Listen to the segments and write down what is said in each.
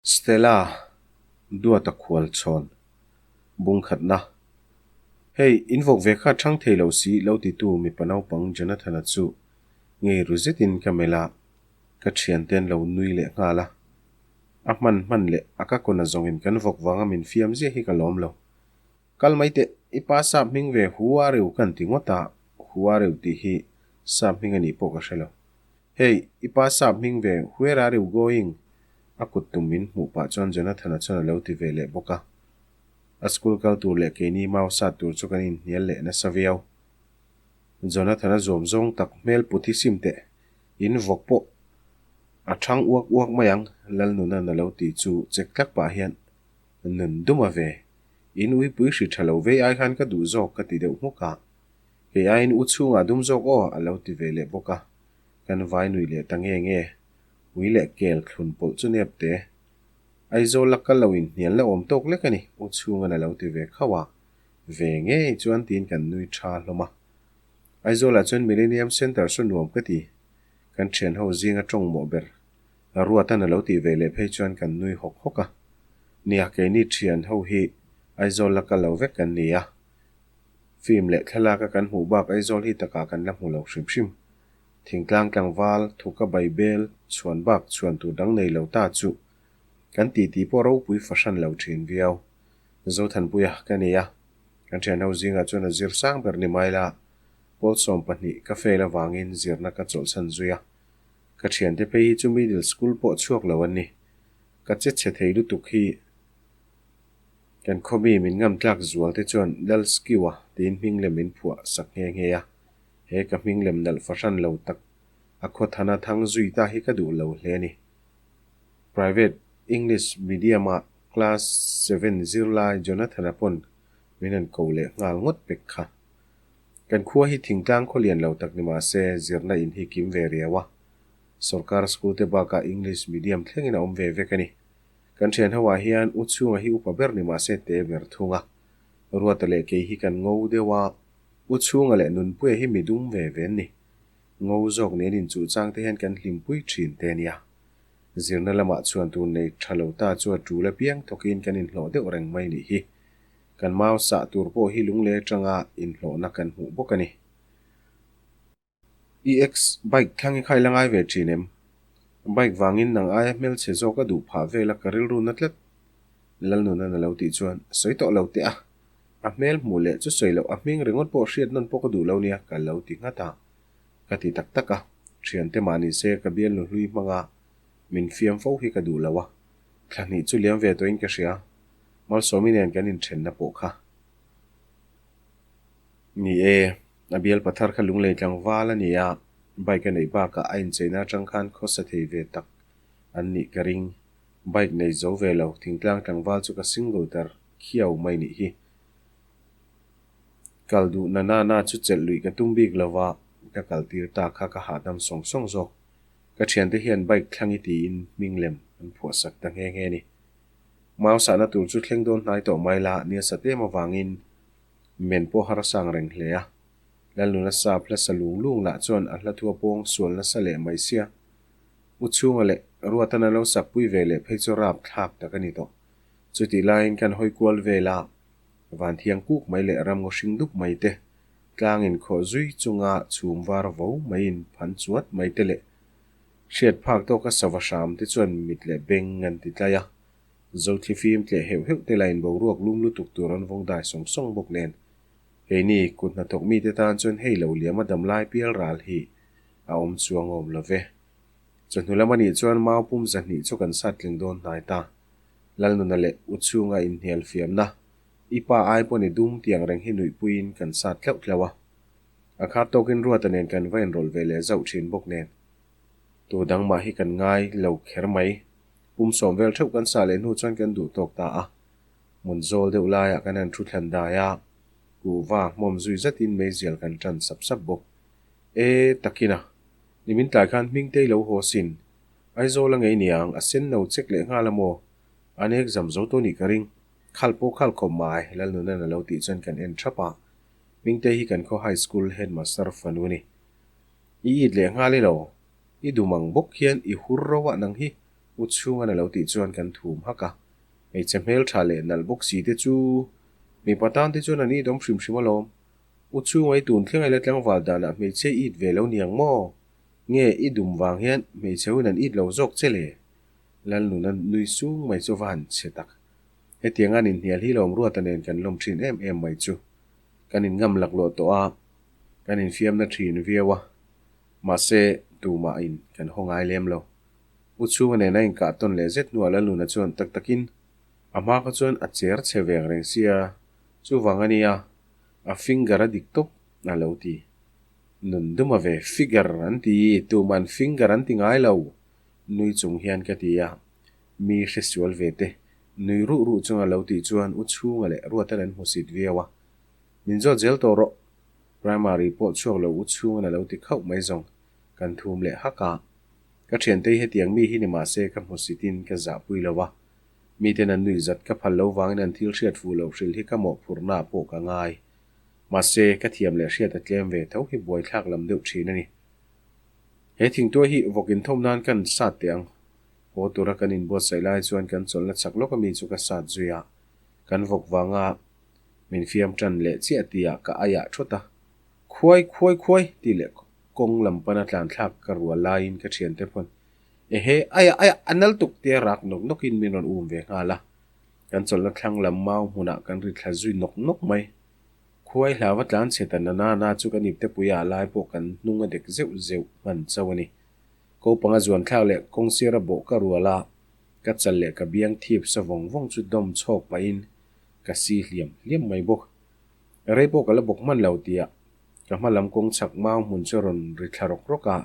Stella, Duata khual chhawn bungkhatna. Hei, in vawk ve kha chhang thei lo si lo titu mipa naupang Jonathan-a chu ngei ru zetin ka melh a, ka thiante an lo nui leh nghal a. A hman hman leh a ka kawna zawngin kan vawk vanga min fiam ziah hi ka lawm lo. Kal mai teh, i pa sap hming ve hu a reu kan ti ngawt a, hu a reu tih hi sap hming a nih pawh ka hre lo. Hey, i pa sap hming ve where are you going? A kut tum min hmuh pah chuan Jonathan-a chuan a lo ti ve leh bawk a. A school kal tur leh keini mau sat tur chu kan inhnial leh nasa viau. Jonathan-a zuam zawng tak hmel put hi sim teh, in vawk pawh a thang uak uak mai ang, Lalnuna'n a lo ti chu chek tlak pah hian Nun dum a ve. In uipui hri tha lo vei ai khan ka duh zawk ka ti deuh hmuk a. Kei aiin u chhungah dum zawk aw a lo ti ve leh bawk a. Kan vai nui leh ta nge nge. Ui leh kel thlun pawlh chu nep te. Aizawl la kal lo inhnial la awm tawk lek a ni, u chhungan a lo ti ve khauh a. Ve ngei chuan tiin kan nui tha hlawm a. Aizawlah chuan Millennium Centre saw nuam ka ti. Kan thianho zinga tawng mawh ber Ruatan a lo tih ve leh phei chuan kan nui hawk hawk a. Nia, keini thian ho hi Aizawl la kal lo vek kan ni a. Film leh thlalak a kan hmuh bak Aizawl hi takah kan la hmu lo hrim hrim. Thingtlang tlangval, thuka baibel, chhuan bak chhuan tur dang nei lo ta chu kan titi pawh ropui fahran lo thin viau. Zothanpuia ka ni a, kan thian ho zingah chuan a zir sang ber ni mai la, pawl 12 ka fail avangin zirna ka chawlhsan zui a. Ka thiante phei hi chu middle school pawh chhuak lo an ni. Ka che chhe thei lutuk hi kan khawmi min ngam tlak zual te chuan Lal Skiwa tiin hming lem min phuah sak nghe nghe a. He ka hming lem nalh fahran lo tak a khawthana thang zui ta hi ka duh lo hle a ni. Private English medium ah class seven zirlai Jonathan-a pawn min han ko leh nghal ngawt pek kha. Kan khua hi thingtlang khaw lian lo tak ni mah se, zirna in hi kim ve riau a. Sorkar school te bakah English medium thlengin a awm ve vek a ni. Kan thian ho ah hian u chhunga hi upa ber ni mah se te ber thung a. Ruata leh kei hi kan ngo deuh a, u chhunga leh Nunpuia hi mi dum ve ve an ni. Ngo zawk nen inchuh chang te hian kan hlimpui thin te a nia. Zirna lamah chhuan tur nei tha lo ta chu a tul apiang thawkin kan inhlawh deuh reng mai nih hi. Kan mau sah tur pawh hi lungle atanga inhlawhna kan hmuh bawk a ni. EX, Bike thlang i khai la ngai ve thin em? Bike vangin nang aia hmelchhe zawk a duh phah vel a ka rilru na tlat. Lalnunan a lo tih chuan, Sawi tawh lo teh a. A hmel hmuh leh chu sawi loh a hming ringawt pawh hriat nawn pawh ka duh lo nia ka lo ti nghat a. Ka ti tak tak a, thiante mah ni se ka bialnu hlui hmanga min fiam fo hi ka duh lo a. Thla hnih chu liam ve tawhin ka hria. Malsawmi nen kan inthenna pawh kha ni e, a bial pathar kha lunglei tlangval a ni a, bike a neih bakah a incheina atang khan khawsa thei ve tak an nih ka ring. Bike nei zo ve lo, thingtlang tlangval chu ka single ter khiau mai nih hi. Kal duh na na na chu chelh luih ka tum bik lo va, ka kal tir ta kha ka hahdam sawng sawng zawk. Ka thiante hian bike thlang i tiin hming lem an phuahsak ta nghe nghe a ni. Mau sahna tur chu thleng dawn hnai tawh mai la, nia sat em avangin men pawh har a sang reng hle a. Lalnuna sap hla sa lung lung lah chuan a hla thu a pawng sual nasa leh mai sia. U chhunga leh Ruatan a lo sakpui ve leh phei chu rap thlak tak a ni tawh. Chutih laiin kan hawi kual vel a, van thiang kuk mai leh ramngaw hring dup mai te, tlang inkhawh zui chunga chhum var vo mai in phan chuat mai te leh Hriat phak tawka sava hram te chuan mit leh beng an ti tlai a, Zothli fim tleh heuh heuh te lain boruak lum lutuk tur an vawng dai sawng sawng bawk nen. Keini kut hnathawk mite tan chuan hei lo liam a dam lai pial ral hi a awm chuang awm lo ve. Chawhnu lam anih chuan mau pum zahnih chu kan sat tling dawn hnai ta. Lalnuna leh u chhunga inhnial fiamna, i pa ai pawn i dum tiang reng hi nuihpuiin kan sat tleuh tleuh a. A khar tawkin Ruata nen kan va inrawlh ve leh zauh thin bawk nen. Tu dang mah hi kan ngai lo kher mai. Pum sawm vel theuh kan sah leh hnu chuan kan duh tawk ta a. Hmun zawl deuh laiah kan han thu thlan dai a, kuhva hmawm zui zatin meizial kan tan sap sap bawk. E, takin a, nimin tlai khan Hmingtei lo haw sin. Aizawl a ngei niang, a sen no chek leh nghal a maw? An exam zo tawh nih ka ring. Khal pawh khal khawp mai, Lalnunan a lo tih chuan kan en thap a. Hmingtei hi kan khaw high school headmaster fanu a ni. I it leh nghal i lo. I dum ang bawk hian i hur ro ah nang hi. U Chhunga'n a lo tih chuan kan thum hak a. Hmeichhe hmeltha leh nalh bawk si te chu mipa tan te chuan an it awm hrim hrim alawm. U Chhunga i tun thleng a ila tlangval danah hmeichhe i it ve lo niang maw? Nge i dum vang hian hmeichhe hun an it lo zawk che le? Lalnuna nui sung mai chu va han chhe tak. Hetiang an inhnial hi lawm Ruata nen kan lawm thin em em mai chu. Kan inngam laklawh tawh a, kan infiamna thin viau a. Mahse, tumah in kan haw ngai lem lo. U chhunga nen a inkah tawn leh zet hnuah Lalnuna chuan tak takin a hma kha chuan a cher chhe veng reng sia, chuvang a nia, a finger a dik tawp a lo ti. Nun duma ve figure an ti, tuman finger an ti ngai lo, nui chung hian ka ti a. Mi hresual ve te, nui ruh ruh chunga lo tih chuan U chhunga leh Ruatan an hmusit viau a. Min zawt zel tawh rawh. Primary pawh chhuak lo U chhungan a lo ti khauh mai zawng kan thum leh hak a. Ka thiantei hetiang mi hi ni mah se ka hmusitin ka zahpui lo a. Miten an nuih zat ka phal lo vangin an thil hriat fuh loh hrilh hi ka mawhphurhnaah pawh ka ngai. Mahse, ka thiam leh hriat a tlem ve tho hi buaithlak lam deuh thin a ni. He thingtuai hi vawk inthawm nan kan sat teh ang. Haw tura kan inbuatsaih lai chuan kan chawlhna chak lawk ami chu ka sat zui a. Kan vawk vanga min fiam tan leh chiah tihah ka aiah thawt a. Khuai, khuai, khuai tih leh kawng lam pana tlan thlak ka rual laiin ka thiante pawn Ehe, aiah, aiah, a nal tuk tia rak nawk nawkin min rawn um ve nghal a. Kan chawlhna thlang lam mau hmunah kan ri thla zui nawk nawk mai. Khuai hlauva tlan chhe ta na na na chu kan iptepui ah lai pawh kan hnung a dek zeuh zeuh hman chauh a ni. Ko panga zuan thlak leh kawng sira bawh ka rual a, ka chal leh ka biang thip sa vawng vawng chu dawm chhawk pahin ka si hliam hliam mai bawk. Rei pawh ka la bawk hman lo tia ka hma lam kawng chhak mau hmun chu a rawn ri thla rawk rawk a,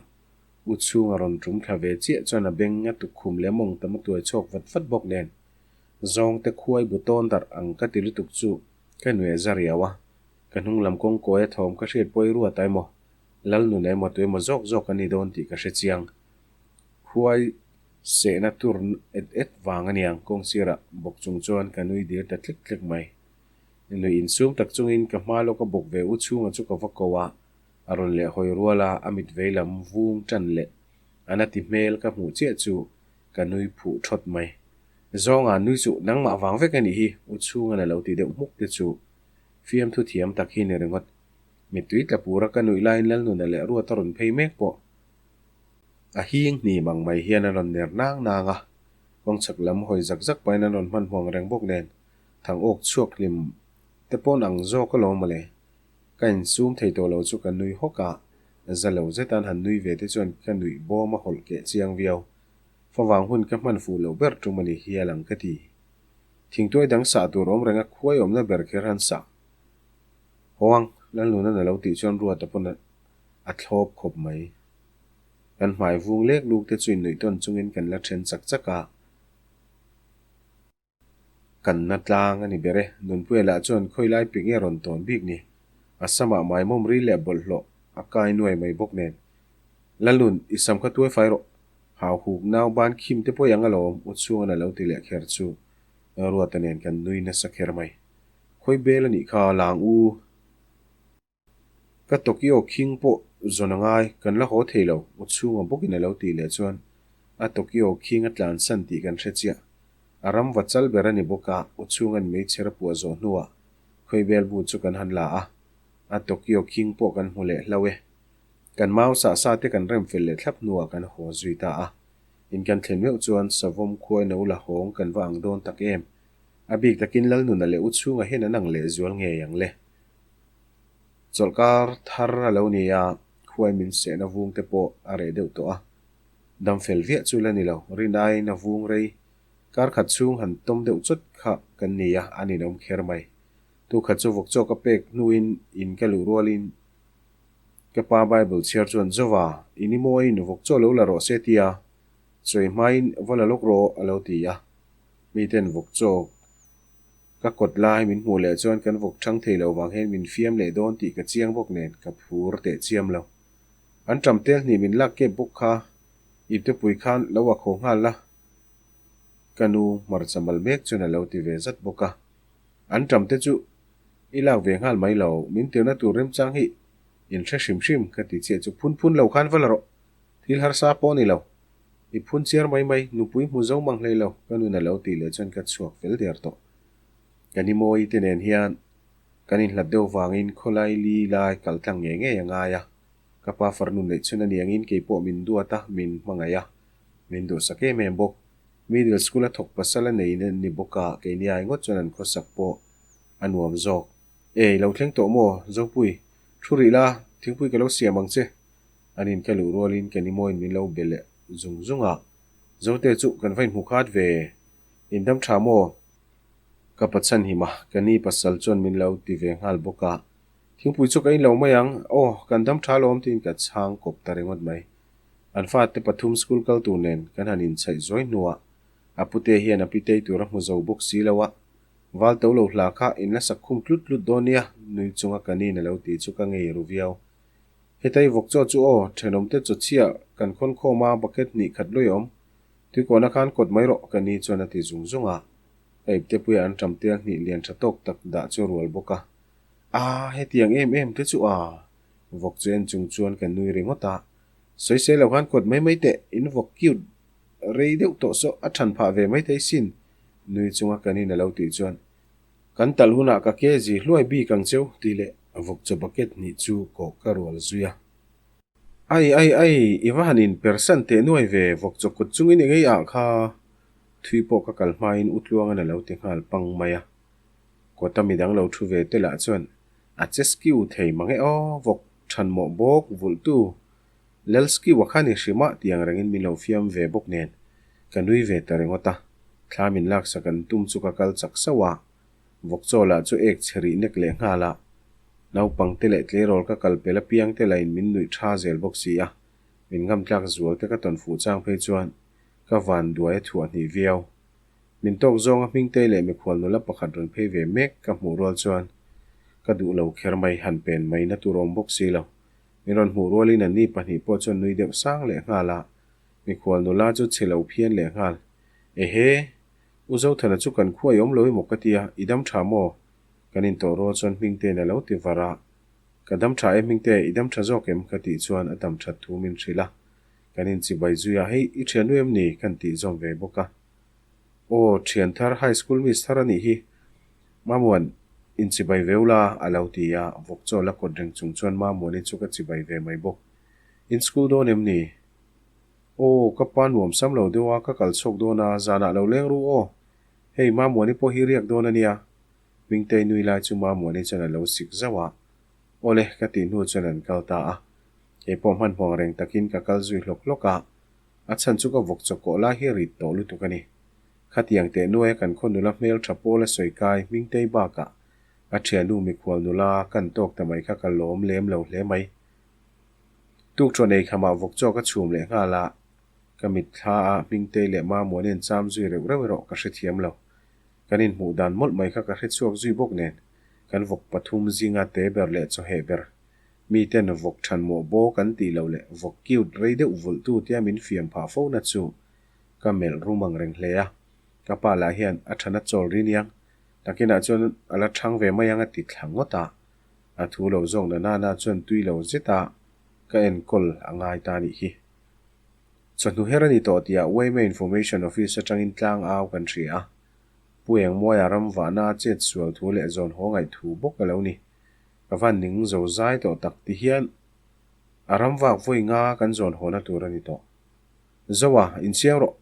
u chhung a rawn tum thla ve chiah chuan a beng a tukkhum leh mawng tam a tuai chhawk vat vat bawk nen zawngte khuai bu tawn darh ang ka ti lutuk chu ka nuih a za riau a, ka hnung lam kawng kawi a thawm ka hriat pawi ruat a emaw Lalnun emaw tu emaw zawk zawk an ni dawn tih ka hre chiang. Khuai sehna tur et et vang a niang kawng sirah bawk chung chuan ka nui dir ta tlik tlik mai. Nui insum tak chungin ka hma lawka bawk ve u chhunga chu ka va ko a, a rawn leh hawi rual a, a mit vei lam vung tan leh a na ti hmel ka hmuh chiah chu ka nui phuh thawt mai. Zawnga nui chu nangmah vang vek a nih hi u chhungan a lo ti deuh hmuk te chu fiamthu thiam tak hi ni ringawt. Mittui tla pura ka nuih laiin Lalnuna leh Ruat a rawn phei mek pawh. A hing hnim ang mai hian a rawn ner nang nang a, kawngchhak lam hawi zak zak pahin an rawn hmanhmawng reng bawk nen thang awk chhuak hlim te pawn ang zawk alawm mawle. Ka insum thei tawh lo chu ka nui hawk a, za lo zet an han nui ve te chuan ka nuih bawm a hawlh keh chiang viau. Favang hun ka hman fuh loh ber tum a ni hial ang ka ti. Thingtuai dang sah tur awm reng a khuai awmna ber kher han sah. Haw ang, Lalnunan a lo tih chuan Ruata pawn a thlawp khawp mai. Kan hmai vung lek luk te chu innuih tawn chungin kan la then chak chak a. Kan na tlang a ni ber e. Nunpuia lah chuan khawi lai pi nge rawn tawn bik ni. A samah maimawm ri leh bawlhhlawh a kai nuai mai bawk nen. Lalnun, i sam kha tuai fai rawh. Hau huk nau ban khim te pawh i ang alawm, u chhungan a lo ti leh kher chu Ruata nen kan nui nasa kher mai. Khawi bel a nih kha lang u. Ka Tokyo khing pawh zawn a ngai, kan la haw thei lo, u chhunga bawkin a lo tih leh chuan a Tokyo khing a tlansan tih kan hre chiah. A ram va chal ber a ni bawk a, u chhunga'n meichher a puah zawh hnuah khawi bel bu chu kan han la a, a Tokyo khing pawh kan hmu leh hlauh e. Kan mau sah sa te kan rem fel leh thlap hnuah kan haw zui ta a. In kan thlen meuh chuan savawm khuai no la hawng kan va ang dawn tak em. A bik takin Lalnuna leh u chhunga hian an ang leh zual ngei ang le. Chawlhkar thar a lo ni a, khuai min sehna vung te pawh a reh deuh tawh a. Dam fel viah chu la ni lo, rin aiin a vung rei. Kar khat chhung han tawm deuh chawt kha kan ni a, an inawm kher mai. Tu khat chu vawk chaw ka pek hnuin in ka luh rualin ka pa Bible chhiar chuan Zova, i ni mawiin vawk chaw lo la rawh se tia sawi hmain va la lawk rawh a lo ti a. Miten vawk chaw Ka kawt lai min hmuh leh chuan kan vawk thang thei lo vang hian min fiam leh dawn tih ka chiang bawk nen ka phur teh chiam lo. An ṭam tel hnih min lak kep bawk kha iptepui khan lo a khaw nghal la ka nu hmarcha mal mek chuan a lo ti ve zat bawk a. An ṭam te chu i lak ve nghal mai lo, min tirna tur remchang hi in hre hrim hrim ka ti chiah chu phun phun lo khan va la rawh, thil harsa pawh a ni lo. I phun chiar mai mai, nupui hmu zo mang hlei lo, ka nun a lo tih leh chuan ka chhuak fel der tawh. Ka ni mawi te nen hian kan inhlat deuh vangin khawlai li lai kal tlang ngei ngei a ngai a. Ka pa farnu neih chhun a ni angin kei pawh min duat a, min hmangaih a, min duhsak em em bawk. Middle school a thawk pasal a nei ni bawk a, keini ai ngawt chuan an khawsak pawh a nuam zawk. E, i lo thleng tawh maw, Zopui? Thu rih la, thingpui ka lo siam ang che. An in ka luh rualin ka ni mawiin min lo be leh zung zung a. Zote chu kan va inhmu khat ve, in dam tha maw? Ka pa chhan him a, ka ni pasal chuan min lo ti ve nghal bawk a. Thingpui chu ka in lo mai ang, aw, kan dam tha alawm tiin ka chhang kawp ta ringawt mai. An fate pathum school kal tur nen kan han inchhaih zuai hnuah a pute hian a pitei tur a hmu zo bawk si lo a, Val to lo hla kha in la sak khum tlut tlut dawn nia, nui chunga ka nin a lo ti chu ka ngei ru viau. Hetai vawk chaw chu aw, thenawmte chaw chhia kan khawn khawm a, bucket hnih khat luai awm. Tuikawna khan kawt mai rawh, ka ni chuan a ti zung zung a. Ka iptepuia an ṭam tel hnih lian ṭha tawk tak dah chu rual bawk a. Aa, hetiang em em te chu a! Vawk chu en chung chuan ka nui ringawt a. Sawisel lo khan kawt mai mai teh, in vawk cute rei deuh tawh saw a ṭhan phah ve mai thei sin, nui chunga kan in a lo tih chuan, Kan talh hunah ka ke zi hluai bik ang cheu, tih leh vawk chaw bucket hnih chu kawh ka rual zui a. Ai ai ai, i va han in persan teh nuai ve, vawk chaw kut chungin i ngei ah kha, thui pawh ka kal hmain u Tluangan a lo ti nghal pang mai a. Kawta midang lo thu ve te lah chuan a che skiu thei mang e aw, vawk thanmawh bawk vulhtu Lal skiu a kha ni hrim a tih ang rengin min lo fiam ve bawk nen ka nui ve ta ringawt a, thla min laksak an tum chu ka kal chak sauh a, vawk chaw lah chu ek chhe rih nek leh nghal a, naupang te leh tleirawl ka kal pel apiang te lahin min nuih tha zel bawk si a, min ngamtlak zual te ka tawn fuh chang phei chuan ka van duai a thuah hnih viau. Min tawk zawnga Hmingtei leh mikhual nula pakhat rawn phei ve mek ka hmuh rual chuan ka duh lo kher mai, han pen mai na tur awm bawk si lo. Min rawn hmuh rualin an ni pahnih pawh chuan nui deuh sang leh nghal a, mikhual nula chu chhe lo phian leh nghal. Ehe! U Zothana chu kan khuai awm lo emaw ka tia, i dam tha maw? Kan intawh rual chuan Hmingtein a lo ti var a. Ka dam tha e Hmingte, i dam tha zawk em? ka tih chuan a dam that thu min hrilh a. Kan inchibai zui a, hei i thiannu em ni? kan tih zawm ve bawk a. Aw, thian thar high school miss thar a nih hi. Mamuan, inchibai ve ula, a lo ti a, vawk chaw la kawt reng chung chuan Mamuani chu ka chibai ve mai bawk. In school dawn em ni? Aw, ka pa nuam sam lo deuh a, ka kal chhuak dawn a, zanah lo leng ru aw. Hei, Mamuani pawh hi riak dawn a nia. Hmingtei nui lai chu Mamuani chuan a lo sik zauh a. Awle, ka tih hnu chuan an kal ta a. Kei pawh hmanhmawng reng takin ka kal zui hlawk hlawk a. A chhan chu ka vawk chaw kawh lai hi rit tawh lutuk a ni. Khatiang teh nuaia kan khaw nula hmel tha pawl a sawi kai Hmingtei bakah a thiannu mikhual nula kan tawk ta mai kha ka lawm lem lo hle mai. Tukṭhuan ei khamah vawk chaw ka chhum leh nghal a, ka mitthla a Hmingtei leh Mamuani an cham zui reuh reuh erawh ka hrethiam lo. Kan inhmuh dan mawlh mai kha ka hrechhuak zui bawk nen kan vawk pathum zinga te ber leh chawheh ber Miten vawk than mawh bawk an tih loh leh vawk cute rei deuh vulhtu tia min fiam phah fo na chu ka melh rum ang reng hle a. Ka pa lah hian a thana chawl ri niang, nakinah chuan a la thang ve mai ang a ti thla ngawt a. A thu lo zawk na nana chuan tui lo zet a ka enkawl a ngai ta nih hi. Chawhnu her a ni tawh tihah yma Information Office atangin tlang au kan hria a. Pu Engmuaia ram vahna a chet sual thu leh zawn haw ngaih thu bawk a lo ni. Ka van ning zo zai tawh tak ti hian a ram vak vawi nga kan zawn hawna tur a ni tawh. Zoa, inchiang rawh.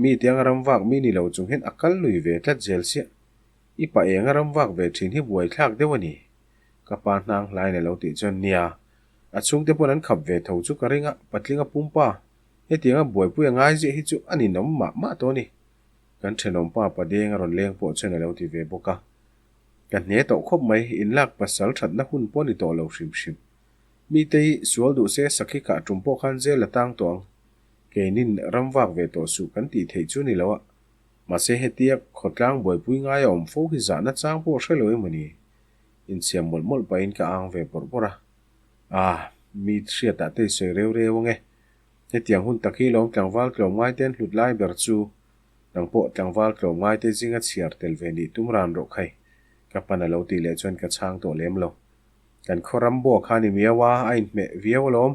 Mi tiang a ram vak mi ni lo chung hian a kal lui ve tlat zel chiah. I pa eng a ram vak ve thin hi buaithlak deuh a ni. Ka pa hnang hlain a lo tih chuan nia, a chhungte pawn an khap ve tho chu ka ring a, patling a pumpa, hetiang a buaipui a ngai ziah hi chu a ninawm mah mah tawh a ni. Kan thenawm pa Padeng a rawn leng pawh chuan a lo ti ve bawk a. Ka hne tawh khawp mai, inlak pasal thatna hun pawh ni tawh lo hrim hrim. Mite hi sual duh se sakhi kah tum pawh khan zel a tang tawh ang. Keinin ram vak ve tawh suh kan tih theih chu ni lo a. Mahse hetia khawtlang buaipui ngai a awm fo hi zahna chang pawh hre lo emaw ni? Insiam mawlh mawlh pahin ka ang ve bawrh bawrh a. Ah, mi hriatah te i sawi reu reu ang e. Hetiang hun tak hi lawm tlangval tlawmngai te an hlut lai ber chu Nang pawh tlangval tlawmngai te zinga chhiar tel ve nih tum ran rawh khai, ka pan a lo tih leh chuan ka chhang tawh lem lo. Kan khaw ram buak kha ni miau a, a inhmeh viau alawm.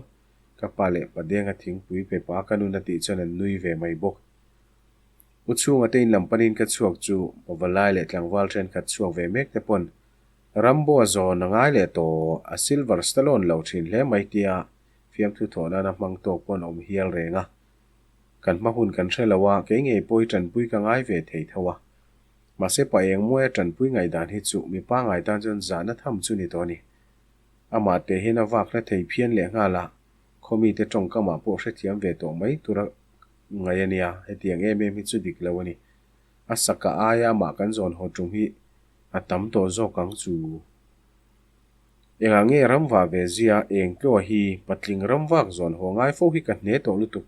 Ka pa leh pa Denga thingpui pe pa ka nun a tih chuan an nui ve mai bawk. U chhunga te in lam panin ka chhuak chu pavalai leh tlangval thenkhat chhuak ve mek te pawn Rambo a zawn a ngai leh tawh, a Silver Stallone lo thin hle mai tia fiamthu thawh nana hmang tawk pawn awm hial reng a. Kan hma hun kan hre lo a, kei ngei pawh hi tanpui ka ngai ve thei tho a. Mahse pa engmawia tanpui ngaihdan hi chu mi pangngai tan chuan zahna tham chu ni tawh a ni. Amah teh hian a vakna thei phian leh nghal a, khawmite tawngkamah pawh hrethiam ve tawh mai tura ngai a nia, hetiang em em hi chu dik lo a ni. A saka aia amah kan zawn haw tum hi a tam tawh zawk ang chu. Engah nge ram vah ve zia eng tluah hi patling ram vak zawn haw ngai fo hi ka hne tawh lutuk.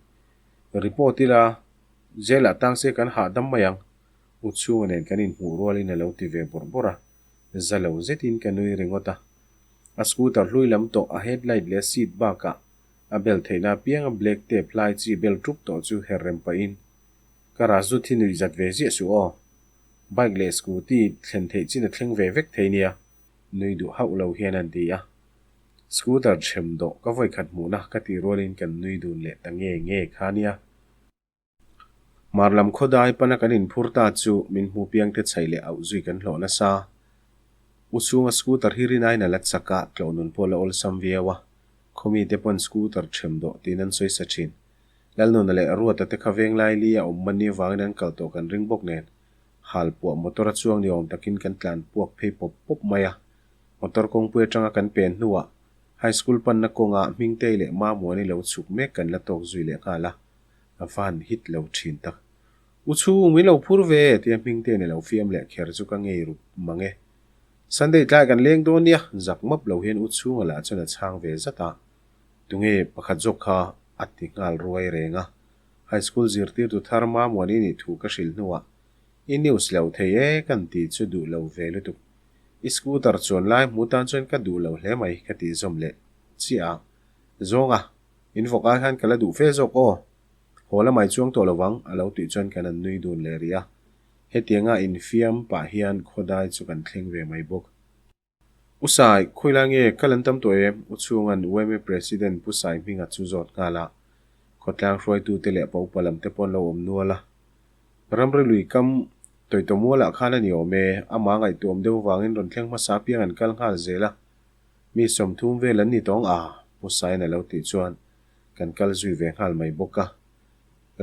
Report ila jail ah tang se kan hahdam mai ang. U chhunga nen kan inhmuh rualin a lo ti ve bawrh bawrh a, za lo zetin ka nui ringawt a. A scooter hlui lam tawh a headlight leh seat bakah a bel theihna apianga black tape hlai chi bel ṭup tawh chu her rem pahin ka Raju thi nuih zat ve ziah suh aw. Bike leh scooty thlen theih chin a thleng ve vek thei nia, nui duh hauh lo hian an ti a. Scooter chhem dawh ka vawikhat hmuhna ka tih rualin kan nui dun leh ta nge nge kha nia. Hmar lam khawdai pana kan inphur ta chu min hmu piangte chhaih leh auh zui kan hlawh nasa. U chhunga scooter hi rinaiin a la chak a, tlawh nun pawh la awlsam viau a. Khawmite pawn scooter chhem dawh tiin an sawi sa thin. Lalnuna leh Ruata te kha venglai li a awm mahni avangin an kal tawh kan ring bawk nen, halpuah motor a chuang ni awm takin kan tlan puak phei pawp pawp mai a. Motor kawngpui atanga kan pen hnuah High School panna kawngah Hmingtei leh Mamuani lo chhuk mek kan la tawk zui leh nghal a. A van hit lo thin tak. U chhung, min lo phur ve! tia Hmingtein a lo fiam leh kher chu ka ngei rup mang e. Sunday tlai kan leng dawn nia, zak map lo hian U chhunga lah chuan a chhang ve zat a. Tunge pakhat zawk kha a ti nghal ruai reng a. High school zirtirtu thar Mamuani nih thu ka hrilh hnuah i news lo thei e kan ti chu duh lo ve lutuk. I scooter chuan lai hmu tan chuan ka duh lo hle mai ka tih zawm leh chiah a. Zawnga, In vawk ai khan ka la duh fe zawk aw. Haw lamai chuang tawh lo vang, a lo tih chuan kan an nui dun leh rih a. Hetianga infiam pah hian khawdai chu kan thleng ve mai bawk. U Sai, khawilai nge kal an tam tawh em? U chhunga'n UMA President Pu Sai Hminga chu zawt nghal a. Khawtlang hruaitute leh pa upa lam te pawh an lo awm nual a. Ramri lui kam Tawitamualah khan a ni awm e, amah ngaihtuah awm deuh vangin rawn thleng hmasa apiang an kal nghal zel a. Mi 30 vel an ni tawng a, Pu Sain a lo tih chuan kan kal zui ve nghal mai bawk a.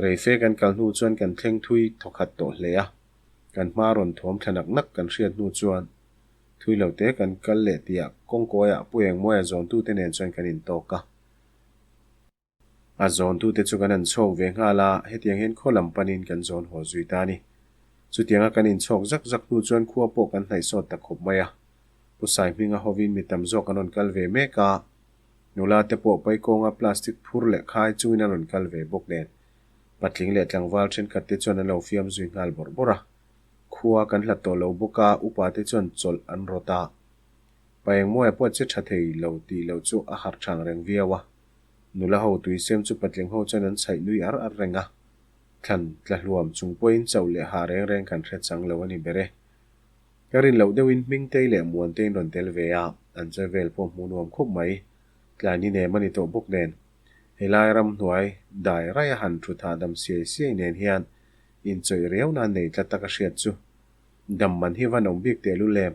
Reife kan kal hnu chuan kan thleng thui thawkhat tawh hle a, kan hma rawn thawm thla nak nak kan hriat hnu chuan thui lo te kan kal leh tihah kawngkawiah Pu Engmawia zawntute nen chuan kan intawk a. A zawntute chu kan han chhawk ve nghal a, hetiang hian khaw lam panin kan zawn haw zui ta a ni. Chutianga kan inchhawk zak zak hnu chuan khua pawh kan hnaih sawt ta khawp mai a. Pu Saihminga hovin mi tam zawk an rawn kal ve mek a, nula te pawh paikawnga plastic phur leh khai chungin an rawn kal ve bawk nen. Patling leh tlangval thenkhat te chuan an lo fiam zui nghal bawrh bawrh a. Khua kan hlat tawh lo bawk a, upa te chuan chawlh an rawt a. Pa Engmawia pawh che tha thei lo tih loh chu a harh thang reng viau a. Nula ho tui sem chu patling ho chuan an chhaih nui ar ar reng a, thlan tla hluam chung pawhin chauh leh ha reng reng kan hre chang lo a ni ber e. Ka rin loh deuhin Hmingtei leh Muanteiin rawn tel ve a, an chawi vel pawh hmuh nuam khawp mai. Tlai ni nem a ni tawh bawk nen, helai ramhnuai dai raia han thu thah dam siai siai nen hian inchawih riau nan nei tlat tak a hriat chu. Dam man hi van awm bik tehlul em?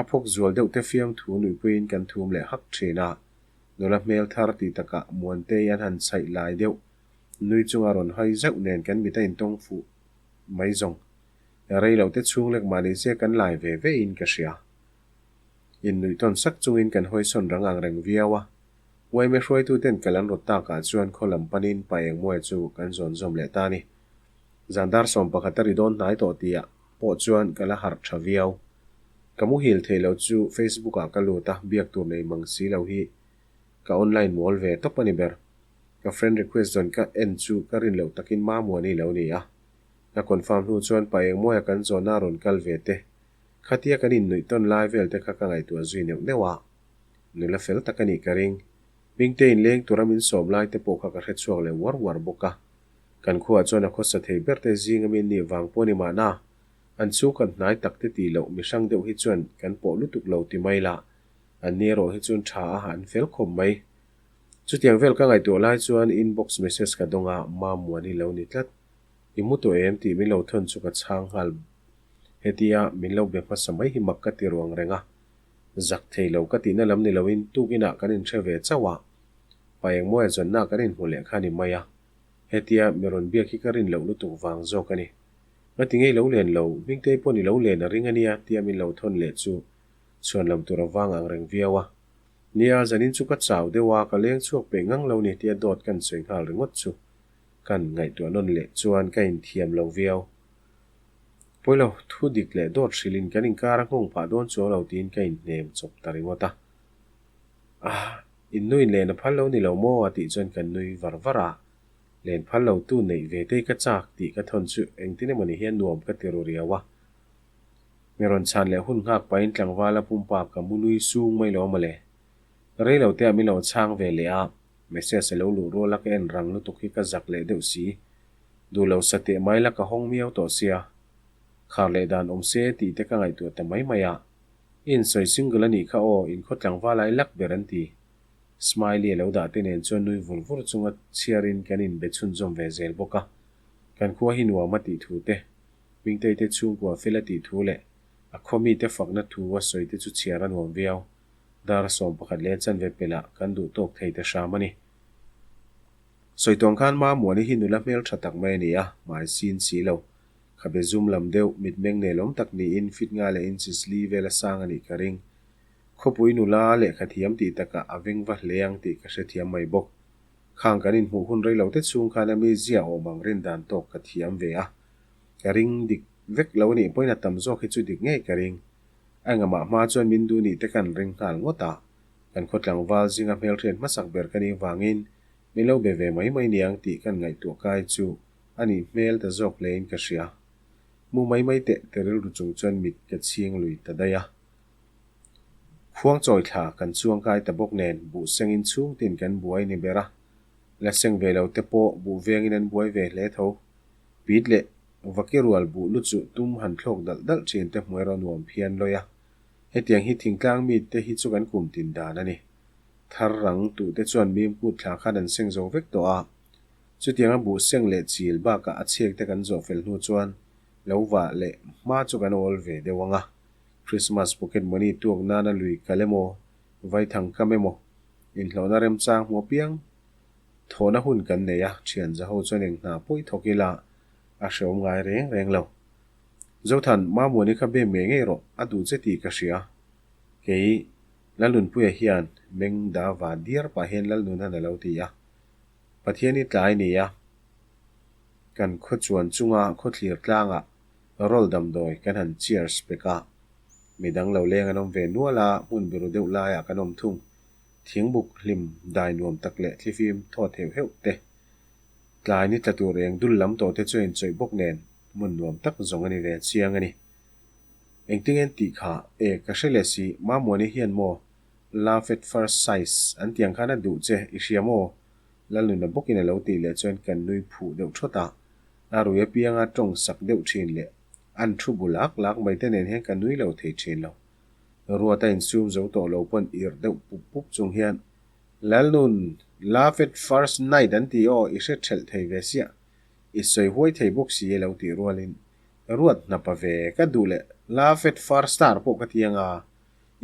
A phawk zual deuh te fiamthu nuihpuiin kan thum leh hak thin a. Nula hmel thar tih takah Muantei an han chhaih lai deuh nui chunga rawn hawi zeuh nen kan mit a intawng fuh mai zawng. Rei lo te chhung lek mah ni se kan lai ve ve in ka hria. Innuih tawn sak chungin kan hawi sawn rang ang reng viau a. Uaime hruaitu ten kal an rawt takah chuan khaw lam panin pa Engmawia chu kan zawn zawm leh ta a ni. Zan dar 11 a ri dawn hnai tawh tihah pawh chuan ka la harh tha viau. Ka muhil thei lo chu Facebook ah ka lut a, biak tur nei mang si lo hi ka online mawl ve tawp a ni ber. Ka friend request zawn ka en chu ka rin loh takin Mamuani lo ni a. Ka confirm hnu chuan pa Engmawia kan zawnna a rawn kal ve te. Khatia kan innuih tawn lai vel te kha ka ngaihtuah zui neuh neuh a. Nula fel tak a nih ka ring. Hmingte inleng tura min sawm lai te pawh kha ka hrechhuak leh uar uar bawk a. Kan khuaah chuan a khawsa thei ber te zing ami nih vang pawh ni mahna, an chu kan hnai tak te tih loh mihrang deuh hi chuan kan pawh lutuk lo ti mai lah, an ni erawh hi chuan tha a an fel khawp mai. Chutiang vel ka ngaihtuah lai chuan inbox message ka dawng a, Mamuani lo ni tlat. I mu tawh em tih min lo thawn chu ka chhang nghal. Hetia min lo be hmasa mai hi mak ka ti ruang reng a. Zak thei lo ka tihna lam ni loin tukinah kan inhre ve chauh a, pa engmawia zawnna kan inhmu leh kha ni mai a. Hetia mi rawn biak hi ka rin loh lutuk vang zawk a ni. Ngati ngei lo len lo, Hmingtei paw'n i lo len a ring a nia tia min lo thawn leh chu chhuan lam tur a vang ang reng viau a. Nia, zanin chu ka chau deuh a, ka leng chhuak peih ngang lo ni tia dawt kan sawi nghal ringawt chu kan ngaihtuah nawn leh chuan ka inthiam lo viau. Pawilo, thu dik leh dawt hrilhin kan inkar a nghawng phah dawn chuang lo tiin ka inhnem chawp ta ringawt a. Ah, in nuin len a phal lo ni lo maw? a tih chuan kan nui var var a. Len phal lo tu neih ve tei ka chak tih ka thawn chu engtin emaw ni hian nuam ka ti ru riau a. Mi rawn chhan leh hun nghak pahin tlangval a pumpa ka mu nui sung mai lo mawle. Rei lo te ah min lo chhang ve leh a, message a lo luh rual a ka en rang lutuk hi ka zak leh deuh si. Duh lo sa teh mai la ka hawng miau tawh sia. Khar leh dan awm se tih te ka ngaihtuah ta mai mai a. I insawi single a nih kha aw, inkhaw tlangval ai lak ber an ti. Smiley a lo dah te nen chuan nui vur vur chunga chhiarin kan inbe chhunzawm ve zel bawk a. Kan khua hi nuam a tih thu te, Hmingtei te chhungkua fel a tih thu leh a khaw mite fakna thu a sawi te chu chhiar a nuam viau. Dar 11 leh chanve pelh ah kan duh tawk thei ta hram a ni. Sawi tuang khan Mamuani hi nula hmel tha tak mai a ni a, hmai sin si lo. Khabe zum lam deuh, mitmeng nelawm tak niin fit nga leh inches li vel a sang a nih ka ring. Khawpui nula lehkha thiam tih takah a veng va hle ang tih ka hrethiam mai bawk. Khang kan inhmuh hun rei lo te chhung khan a mi ziah awm ang rin dan tawk ka thiam ve a. Ka ring dik vek lo a nih pawhin a tam zawk hi chu dik ngei ka ring. A engamah hma chuan min duh nih te kan ring nghal ngawt a. Kan khaw tlangval zinga hmelhriat hmasak ber ka nih vangin min lo be ve mai mai niang tih kan ngaihtuah kai chu a nih hmel ta zawk hlein ka hria. Mu mai mai teh ti rilru chung chuan mit ka chhing lui ta daih a. Khuang chawi thla kan chuang kai ta bawk nen buh sengin chhungtin kan buai ni ber a, la seng ve lo te pawh buh vengin an buai ve hle tho. Pit leh vaki rual buh lu chu tum han thlawk dalh dalh thin te hmuai erawh nuam phian lawi a. Hetiang hi thingtlang mite hi chu kan kum tin dan a ni. Thar rang tuh te chuan mim kut thla khan an seng zo vek tawh a. Chutianga buh seng leh chil bakah a chhek te kan zawh fel hnu chuan lo vah leh hma chu kan awl ve deuh ang a. Christmas pocket money tuak nana lui kal emaw, vaithang kam emaw, inhlawhna remchang hmu apiang thawhna hun kan nei a, thian zaho chuan eng hna pawi thawk ila a hreawm ngai reng reng lo. Zothan, Mamuani kha bem ngei ngei rawh, a duh che tih ka hria. Kei, Lalnunpuia hian meng da va diar pah hian Lalnunan a lo ti a. Pathian i tlai ni a, kan khawchuan chunga khawthlir tlangah Rawl damdawi kan han cheers pek a, midang lo leng an awm ve nual a, hmun biru deuh laiah kan awm thung. Thingbuk hlim dai nuam tak leh thlifim thawt heuh heuh te, tlai ni tla tur eng dul lam tawh te chu a inchawih bawk nen hmun nuam tak zawng a ni ve chiang a ni. Engtinge tih kha e ka hre leh si, Mamuani hian maw love at first size an tiang khan a duh che i hria maw? Lalnuna bawkin a lo tih leh chuan kan nui phuh deuh thawt a. A rui apianga tawng sak deuh thin leh an thu bu lak lak mai te nen hian ka nui lo thei thin lo. Ruat a insum zo tawh lo pawn irh deuh pup pup chung hian, Lalnun, love at first night an ti aw, i hre thelh thei ve siah. I sawi huai thei bawk si e lo tih rualin, Ruat hnapa ve ka duh leh love at first star pawh ka ti anga,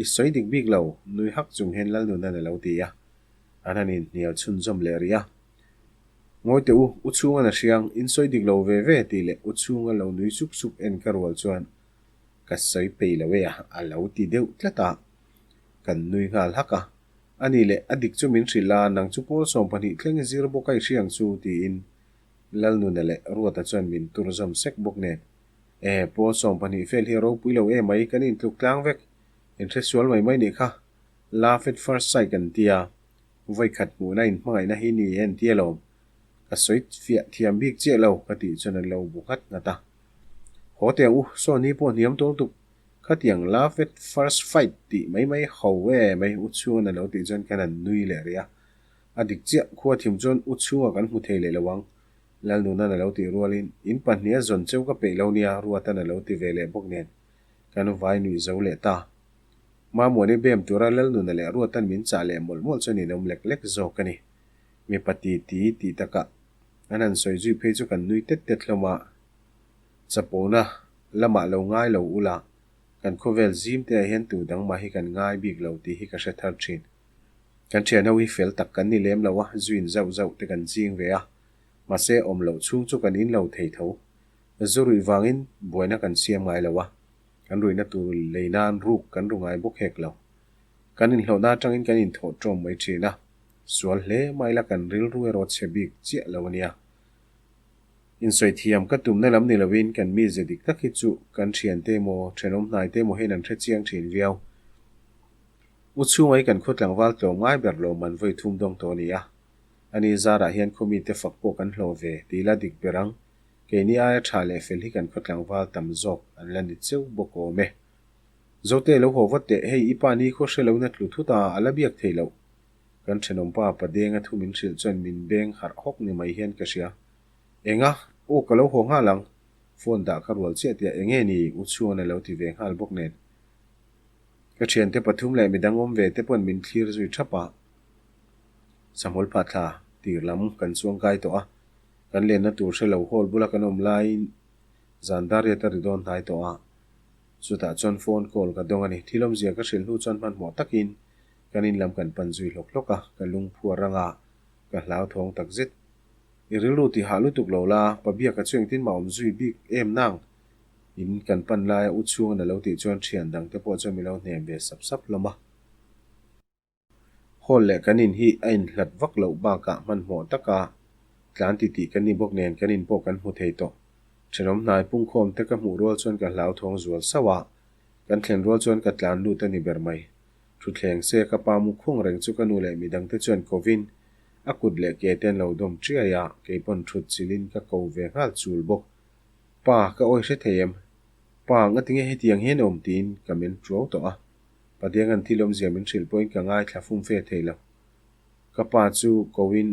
i sawi dik bik lo, nui hak chung hian Lalnunan a lo ti a. An han inhnial chhunzawm leh rih a. Ngawi teh u, u chhunga na hriang, in sawi dik lo ve ve tih leh u chhunga lo nui suk suk en ka rual chuan ka sawi pei lo e a, a lo ti deuh tlat a. Kan nui nghal hak a. A nih leh a dik chu min hrilh a, nang chu pawl 12 thleng i zir bawk a i hriang chu tiin Lalnuna leh Ruata chuan min tur zawm sek bawk nen. E, pawl 12 fel hi a ropui lo emai, kan intluk tlang vek. Inhresual mai mai nih kha. Love at first sight kan tia. Vawikhat hmuhna inhmangaihna hi ni en tia lawm. Ka sawi fiah thiam bik chiah lo ka tih chuan an lo bu nghat nghat a. Haw teh ang u, saw ni pawh hniam tawng tuk. Khatiang love at first fight tih mai mai ho e mai u chhunga na lo tih chuan kan han nui leh rih a. A dik chiah, khua thim chuan u chhunga kan hmu thei leh lo ang. Lalnunan a lo tih rualin, in pahniha zawn cheu ka peih lo nia Ruatan a lo ti ve leh bawk nen kan vai nuih zo leh ta. Mamuani bem tura Lalnuna leh Ruatan min chah leh mawlh mawlh chuan inawm lek lek zawk a ni. Mipa ti ti tih takah an han sawi zui phei chu kan nui tet tet hlawm a. Chapona lamah lo ngai lo ula, kan khawvel zim te ah hian tu dang mah hi kan ngai bik lo tih hi ka hre thar thin. Kan thian ho hi fel tak kan ni lem lo a, zuin zauh zauh te kan ching ve a, mahse awm loh chhung chu kan in lo thei tho. Zu ruih vangin buaina kan siam ngai lo a, kan ruihna tur lei nan ruk kan ru ngai bawk hek lo. Kan inhlawhna atangin kan inthawh tawm mai thin a, sual hle mai la kan rilru erawh chhe bik chiah lo a nia. Insawi thiam ka tumna lam ni lovin kan mize dik tak hi chu kan thiante emaw thenawm hnaite emaw hian an hre chiang thin viau. U chhunga hi kan khaw tlangval tlawm ngai ber lo man vawi thum dawng tawh a ni a. Ani zarah hian khaw mite fak pawh kan hlawh ve ti ila dik ber ang. Keini aia tha leh fel hi kan khaw tlangval tam zawk an la ni cheu bawk awm e. Zote lo haw vat teh, hei i pa ni khaw hre lohna tlu thut a, a la biak thei loh. Kan thenawmpa Padenga thu min hrilh chuan min beng harh hawk ni mai hian ka hria. Enga? Aw ka lo haw nghal ang. Phone dah ka rual chiah tiah enge ni U Chhuan a lo ti ve nghal bawk nen. Ka thiante pathum leh midang awm ve te pawn min thlir zui thap a. Sahmul pha thla tir lam kan chuang kai tawh a, kan lenna tur hre lo hall bula kan awm laiin zan dar riat a ri dawn hnai tawh a. Chutah chuan phone call ka dawng a ni. Thil awmzia ka hrilh hnu chuan hmanhmawh takin kan in lam kan pan zui hlawk hlawk a, ka lungphu a rang a, ka hlauthawng tak zet. I rilru ti hah lutuk lo la, pa biaka chu engtin mah awm zui bik em nang? In kan pan laia u chhungan a lo tih chuan thian dang te pawh chuan min lo hnem ve sap sap hlawm a. Hall leh kan in hi a inhlat vak loh bakah hmanhmawh taka tlan titih kan ni bawk nen kan in pawh kan hmu thei tawh. Thenawm hnai pungkhawm te ka hmuh rual chuan ka hlauthawng zual sauh a, kan thlen rual chuan ka tlan lut a ni ber mai. Thutthleng se ka pa mu khung reng chu ka nu leh midang te chuan kovin a kut leh ke te an lo dawm chiai a, keipawn thut chilhin ka ko ve nghal chul bawk. Pa, ka awi hre thei em? Pa, ngatinge hetiang hian awm tiin ka men tuau tawh a. Padiangan thil awmzia min hrilh pawhin ka ngaithla fum fe thei lo. Ka pa chu koin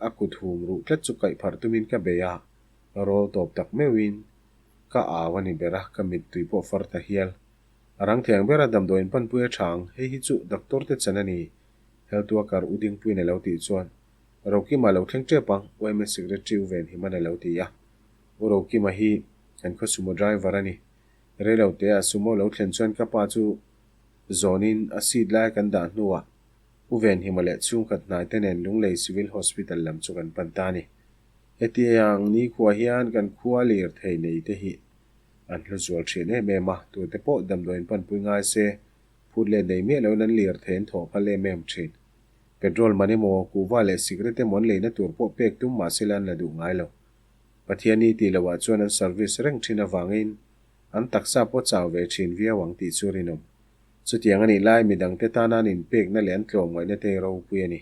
a kut hum ruh tlat chu kaih pharh tumin ka bei a, rawl tawp tak meuhin ka au a ni ber a, ka mittui pawh far ta hial. A rang thei ang bera damdawiin panpui a tha ang, hei hi chu doctor te chan a ni, health worker U Dingpuiin a lo tih chuan Rokima lo thleng tep ang, yma secretary U Venhiman a lo ti a. U Rokima hi kan khaw sumo driver a ni. Reilo te a sumo lo thlen chuan ka pa chu zawnin a seat lai kan dah hnuah U Venhima leh chhungkhat hnai te nen Lunglei Civil Hospital lam chu kan pan ta a ni. Hetiang nikhua hian kan khua lirthei nei te hi an hlu zual thin em em a, tute pawh damdawiin panpui ngai se phut let nei miah loin an lirthei an thawh phal em em thin. Petrol man emaw, kuhva leh cigarette emaw an leina tur pawh pek tum mahse la an la duh ngai lo. Pathiani tih loah chuan an service reng thin avangin an taksa pawh chau ve thin viau ang tih chu rinawm. Chutiang a nih lai midangte tana an inpekna leh an tlawmngaihna te hi ropui a ni.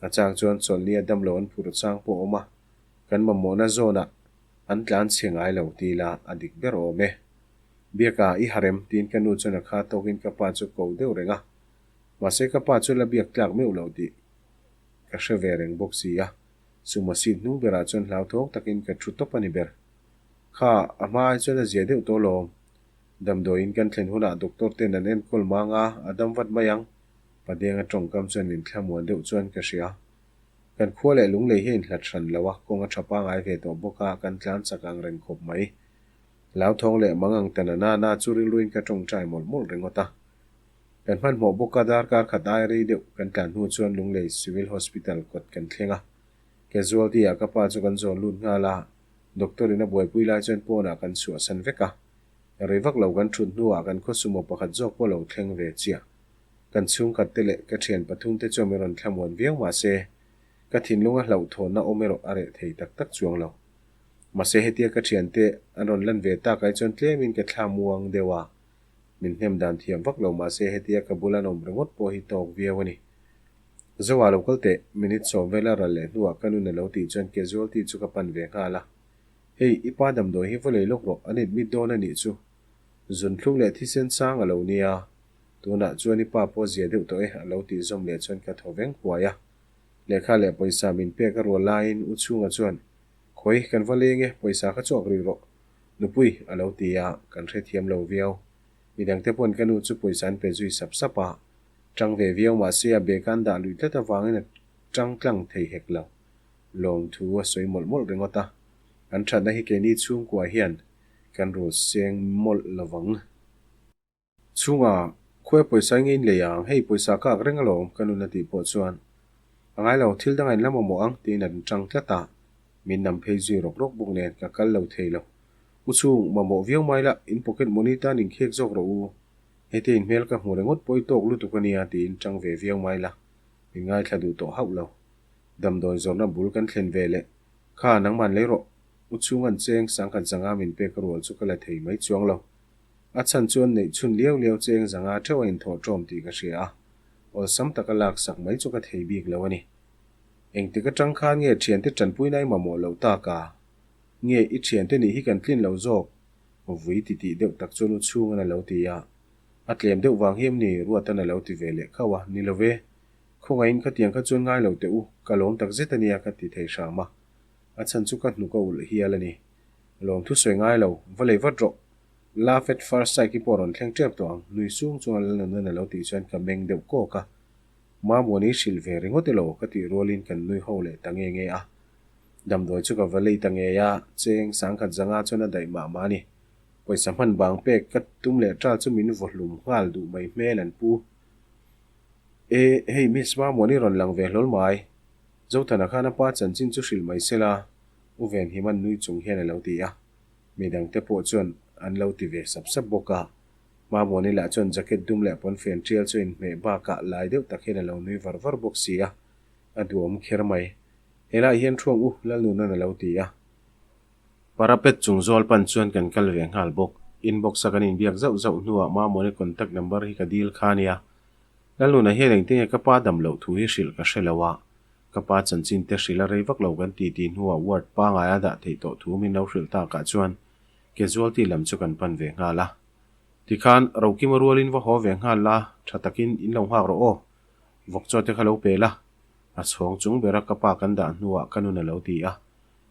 A chang chuan chawlhni a damlo an phur chang pawh a awm a, kan mamawhna zawnah an tlan chhe ngai lo ti ila a dik ber awm e. Biaka, i harem, tiin ka nu chuan a kha tawkin ka pa chu ko deuh reng a. Mahse ka pa chu la biak tlak meuh lo tih ka hre ve reng bawk si a. Sumo seat hnung berah chuan hlauthawng takin ka thu tawp a ni ber. Kha, a hma ai chuan a zia deuh tawh lawm. Damdawiin kan thlen hunah doctor ten an enkawl mang a, a dam vat mai ang. Padenga tawngkam chuan min thlamuan deuh chuan ka hria. Kan khua leh lunglei hi a inhlat hran lo a, kawng a tha pangai ve tawh bawk a, kan tlan chak ang reng khawp mai. Hlauthawng leh mang ang ta na na na chu rilruin ka tawngtai mawlh mawlh ringawt a. Kan hmanhmawh bawk a, darkar khat ai rei deuh kan tlan hnu chuan Lunglei Civil Hospital kawt kan thleng a. Casualty ah ka pa chu kan zawn lut nghal a, doctor in a buaipui lai chuan pawnah kan chhuahsan vek a. Rei vak lo kan thut hnuah kan khaw sumo pakhat zawk pawh lo thleng ve chiah. Kan chhungkhat te leh ka thian pathum te chuan min rawn thlamuan viau mahse, ka thinlunga hlauhthawnna awm erawh a reh thei tak tak chuang lo. Mahse hetia ka thiante an rawn lan ve tak ai chuan tlemin ka thla muang deuh a, min hnem dan thiam vak lo mahse hetia ka bula an awm ringawt pawh hi tawk viau a ni. Zoa lo kal teh, minute sawm vela ral leh hnuah ka nun a lo tih chuan casualty chu ka pan ve nghal a. Hei, i pa damdawi hi va lei lawk rawh, an admit dawn a nih chu. Zunthlum leh thisen sang a lo nia. Tunah chuan i pa pawh zia deuh tawh e, a lo tih zawm leh chuan ka thaw veng huai a. Lehkha leh pawisa min pek a rual laiin U Chhunga chuan, Khawi, kan va leng e, pawisa kha chawk rih rawh. Nupui, a lo ti a, kan hrethiam lo viau. Midangte pawn ka nu chu pawisa an pe zui sap sap a. Tang ve viau mahse a bag an dah luih tlat avangin a. ṭang tlang thei hek lo. Lawmthu a sawi mawlh mawlh ringawt a, an ṭhatna hi keini chhungkua hian kan rul seng mawlh lovang. Chhunga, Khuai pawisa nge in lei ang, hei pawisa ka ak reng alawm, ka nun a tih pawh chuan, A ngai lo, thil danga in la mamawh ang, tiin an ṭang tlat a, min nam phei zui rawk rawk bawk nen ka kal lo thei lo. U chhung, mamawh viau mai la, in pocket money tan in khek zawk rawh u, hete in hmel ka hmu ringawt pawh i tawk lutuk a nia, tiin ṭang ve viau mai la, min ngaithla duh tawh hauh lo. Damdawi zawrhna bul kan thlen ve leh, Kha, nangman lei rawh, u chhung an cheng sangkhat zanga min pek rual chu ka la thei mai chuang lo. A chhan chuan neih chhun liau liau cheng zanga theuh a inthawh ṭawm tih ka hria a, awlsam taka laksak mai chu ka thei bik lo a ni. Engtik aṭang khan nge ṭhiante ṭanpuina i mamawh loh tak a? Nge i ṭhiante nih hi kan tlin lo zawk? Vui titih deuh tak chuan u chhungan a lo ti a. A tlem deuh vang hi em ni? Ruatan a lo ti ve leh khauh a, Ni lo ve. Khawngaihin khatiang kha chuan ngai lo teh u, ka lawm tak zet a nia ka ti thei hram a. A chhan chu ka hnuk a ulh hial a ni. Lawmthu sawi ngai lo, va lei vat rawh. Love at first sight hi pawh rawn thleng tep tawh ang, nui sung chunga Lalnunna na lo tih chuan ka meng deuh kawk a. Mamuani hrilh ve ringawt elaw ka tih rualin kan nui ho leh ta nge nge a. Damdawi chu ka va lei ta ngei a, cheng sangkhat zanga chuan a daih mah mah a ni. Pawisa hman bang pek ka tum leh ṭal chu min vaw hlum nghal duh mai hmel an pu. E, hei Miss Mamuani rawn lang ve hlawl mai. Zothana khan a pa chanchin chu hrilh mai sela, U Venhiman nui chung hian a lo ti a. Midangte pawh chuan an lo ti ve sap sap bawk a. Mamuani lah chuan jacket dum leh pawnfen tial chu inhmeh bakah lai deuh tak hian a lo nui var var bawk si a, a duhawm kher mai. Helaiah hian thuang u, Lalnunan a lo ti a. Parapet chung zawl pan chuan kan kal ve nghal bawk. Inbox a kan inbiak zauh zauh hnuah Mamuani contact number hi ka dil kha nia. Lalnuna hian engtinge ka pa dam loh thu hi hrilh ka hre lo a. Ka pa chanchin te hrilh a rei vak lo kan ti tih hnuah ward pangai a dah theih tawh thu min lo hrilh takah chuan casualty lam chu kan pan ve nghal a. Tikhan Rokima rualin va haw ve nghal la, tha takin in lo nghak rawh aw. Vawkchaw te kha lo pe la. A chhawng chung bera ka pa kan dah hnuah ka nun a lo ti a.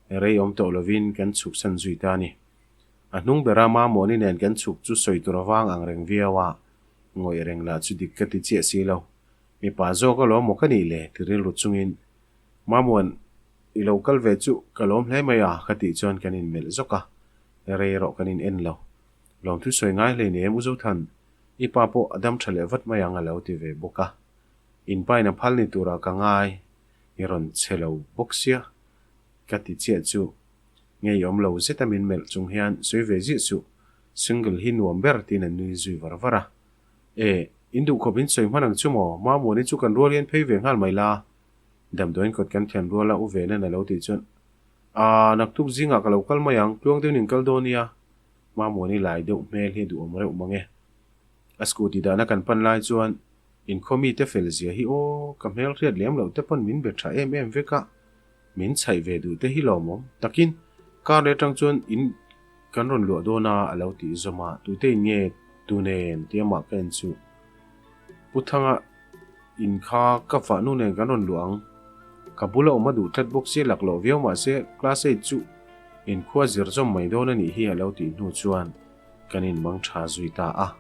Rei awm tawh lovin kan chhuksan zui ta a ni. A hnung bera Mamawni nen kan chhuk chu sawi tur avang ang reng viau a, ngawih reng lah chu dik ka ti chiah si lo. Mipa zawk alawm maw ka nih le? ti rilru chungin, Mamuan, i lo kal ve chu ka lawm hle mai a, ka tih chuan kan inmelh zawk a, rei erawh kan in en lo. Lawmthu sawi ngai hlei nem U Zothan, i pa pawh a dam tha leh vat mai ang a lo ti ve bawk a. In pa in a phal ni turah ka ngai, i rawn che lo bawk sia, ka ti chiah chu ngeiawm lo zeta min melh chung hian sawi ve ziah suh, single hi nuam ber tiin a nui zui var var a. E, in duh khawp in sawi hman ang chu maw? Mamuani chu kan rual hian phei ve nghal mai la. Damdawiin kawt kan thian rual a, u Venan a lo tih chuan, Aa, naktuk zingah ka lo kal mai ang, tluang deuhin in kal dawn nia. Mamuani lai deuh hmel hi a duhawm reuh mang e. A scooty dahna kan pan lai chuan, In khaw mite fel zia hi aw, ka hmel hriat lem loh te pawn min be tha em em vek a, min chhaih ve duh te hi lawmawm takin car leh atang chuan in kan rawn luah dawn a a lo tih zawm a, tute in nge tu nen tih amah ka en chu Pu Thanga in kha ka fah nu nen kan rawn luah ang, ka bula awm a duh tlat bawk sia laklawh viau mahse class eight chu inkhua zir zawm mai dawn a nih hi a lo tih hnu chuan kan inmang tha zui ta a.